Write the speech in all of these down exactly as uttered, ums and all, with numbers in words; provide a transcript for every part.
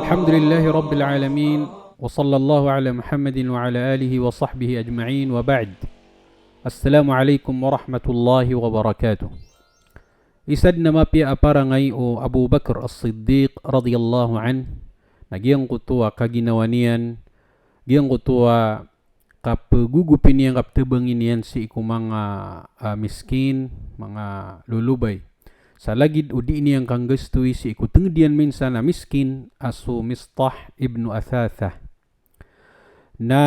Alhamdulillahi Rabbil Alamin, wa sallallahu ala Muhammadin wa ala alihi wa sahbihi ajma'in, wa ba'd. Assalamu alaikum warahmatullahi wabarakatuh. Isa dn a mapiya a parangay o Abu Bakr As-Siddiq radiyallahu anh, na giyangkoto a kaginawa niyan, giyangkoto a kapgogopi niyan, kaptbngi niyan sii ko manga, ah, miskin, manga lolobay. Sa lagid o dii niyan kanggastowi sii ko tngd iyan minsan a miskin a so Mistah ibn Uthathah. Na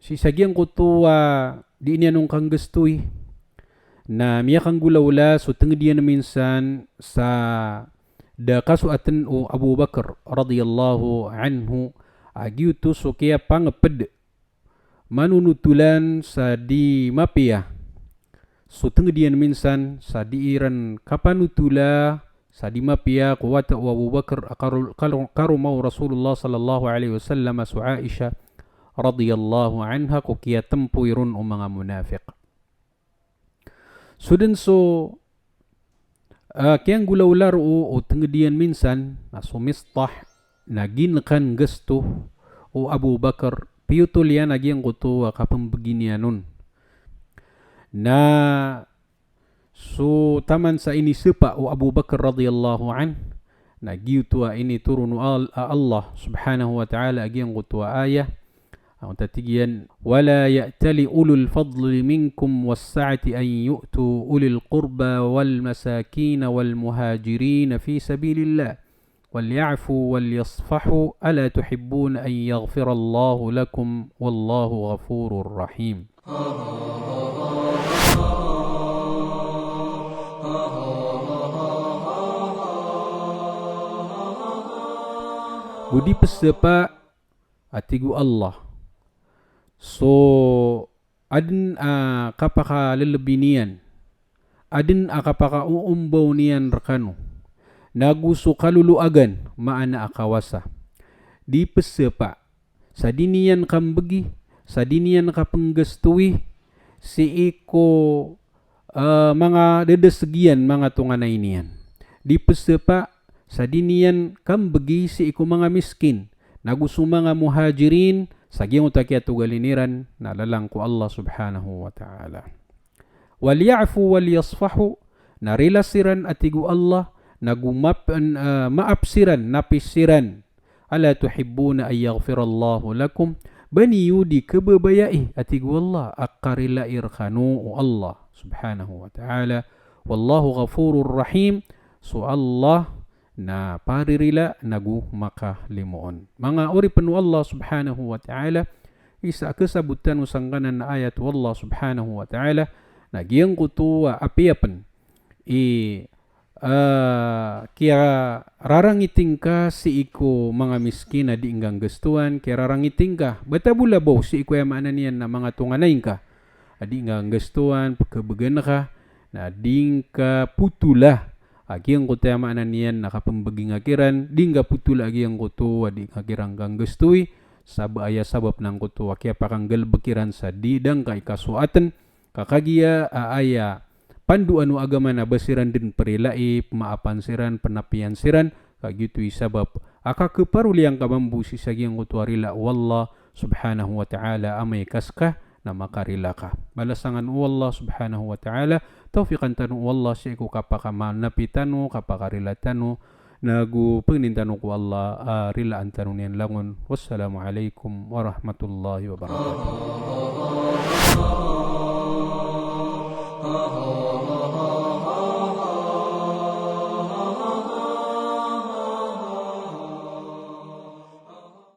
sii sa giyangkoto a dii niyan on kanggastowi, na miyakanggolawla so tngd iyan minsan sa da kasoatn o Abu Bakr radiyallahu anhu a giyoto so kiyapangpd manonotolan sa di mapiya so tngd iyan minsan sa dii ran kapanotola sa di mapiya ko wata o Abu Bakr a karo-, karo-, karoma o Rasulullah sallallahu alaihi wasallam a so Aisha radiyallahu anha ko kiyatmpoy ron o manga munafiq. So dn so, ah, kiyanggolawla roo o tngd iyan minsan a so Mistah na giyanan kanggasto o Abu Bakr, piyotol iyan a giyangkoto a kapmbgi niyan on. Na so taman sa inispa o Abu Bakr radiyallahu anh, na giyoto a initoron o Al-, a Allah subhanahu wa ta'ala a giyangkoto a ayah. Antaa tig iyan, "Wala ya'tali ulul fadli minkum was sa'ati an yu'tu ulil qurba wal masakin wal muhajirin fi sabilillah. Wal ya'fu wal yasfahu, ala tuhibbuna an yaghfirallahu lakum, wallahu ghafurur rahim." Go di pzapa a tig o Allah so adn a kapakalelebi niyan, adn a kapakaoombaw niyan rkano, nago so kaloloagan, maana a kawasa. Di pzapa sa di niyan kambgi, sa di niyan kapnggastowi sii ko, eh, manga dadaseg iyan, manga tonganay niyan. Di pzapa sa di niyan kambgi sii ko manga miskin, nago so manga muhajirin, sa giyangkoto a kiyatogalin iran na lalan ko Allah subhanahu wa ta'ala. Wal ya'fu wal yasfahu, na rila siran a tig o Allah, nago map-, eh, maap siran, napis siran. Ala tuhibbuna an yaghfirallahu lakum, ba niyo di khababayai a tig o Allah a karilai rkano o Allah subhanahu wa ta'ala. Wallahu ghafurur rahim, so Allah na paririla nago makalimoon. Manga oripn o Allah subhanahu wa ta'ala, isa a kasabot tano sangkanan a ayat o Allah subhanahu wa ta'ala, na giyangkoto a apiya pn i, ah, kiyararangiti ngka sii ko manga miskin a di ngka nggastowan, kiyararangiti ngka, ba ta bo labaw sii ko aya maana niyan na manga tonganay ngka a di ngka nggastowan, pkhabgan ka, na di ngka potola a giyangkoto aya maana niyan na kapmbgi ngka kiran, di ngka potola a giyangkoto a di ngka kiran kanggastowi, sa ba aya sabap na angkoto a kiyapakanggalbk iran sa di da ngka ikasoatn, ka kagiya a aya pandoan o agama na ba siran dn prilai, pmaapan siran, pnapiyan siran, ka giyoto i sabap a kakhaparoliyan ka mambo sii sa giyangkoto a rila o Allah subhanahu wa ta'ala amay ka ska na makarila ka. Balasan kano o Allah subhanahu wa ta'ala, tawfiqan tano o Allah sii ko kapakamanapi tano, kapakarila tano, nago pangnin tano ko Allah a rilaan tano niyan langon. Wassalamu alaikum warahmatullahi wabarakatuh.